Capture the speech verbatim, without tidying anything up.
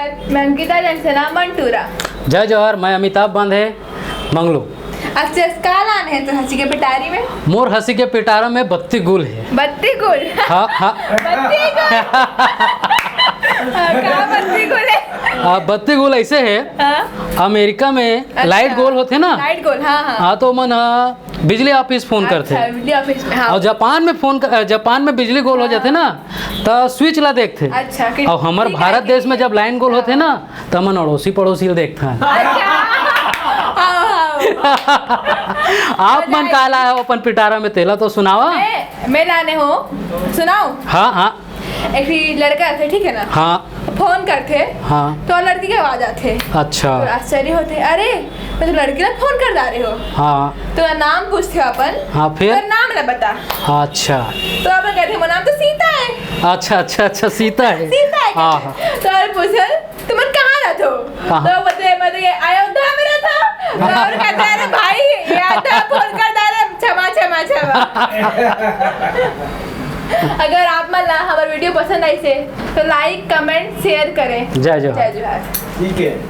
मैं अंकिता जैनसेना मंटूरा। जय जोहार, मैं अमिताभ बांधे मंगलू। अच्छा, का लाने हे तोर हंसी के पिटारी में? मोर हंसी के पिटारा में बत्ती गुल हे। बत्ती गुल? हाँ, हाँ। बत्ती गुल। हाँ, का बत्ती गुल हे? आ, बत्ती गुल ऐसे हे, हाँ? अमेरिका में अच्छा। लाइट गोल होथे ना? लाइट गोल, हाँ, हाँ। हाँ, तो मन, हाँ, बिजली ऑफिस फोन अच्छा, करथे। बिजली ऑफिस में, हाँ। अउ जापान में फोन कर, जापान में बिजली गोल हो जाथे ना, त स्विच ला देखथे। अच्छा, कि अउ हमर ठीक हे, भारत देश में जब लाइन गोल होथे ना, त हमन अड़ोसी पड़ोसी ल देखथन। अच्छा। हाँ, हाँ। आप मन का लाए हो अपन पिटारा में, तेला तो सुनावा। मैं, मैं लाने हो, सुनाओ। हाँ, हाँ। एक ठी लड़का रथे, ठीक हे ना? हाँ। फोन करथे, हाँ। तो लड़की के आवाज आथे। अच्छा। तो आश्चर्य होथे, "अरे, मैं तो लड़की ला फोन कर डारे हो।" हाँ। तो नाम पूछथे अपन। हाँ, फिर? "तोर नाम ला बता।" अच्छा। तो अपन कथे, "मोर नाम तो सीता हे।" अच्छा, अच्छा, अच्छा, सीता हे। सीता हे हाँ, कथे। हाँ। तो अपन पूछे, "तुमन कहाँ रथो?" कहाँ? तो बते, मतलब, ये अयोध्या में रथो। तो अपन कथे, "अरे भाई, ये आधा फोन कर डारे, क्षमा, क्षमा, क्षमा।" अगर आप मन ला हमर वीडियो पसंद आइस हे, तो लाइक, कमेंट, शेयर करें। जय जोहार। जय जोहार। ठीक हे।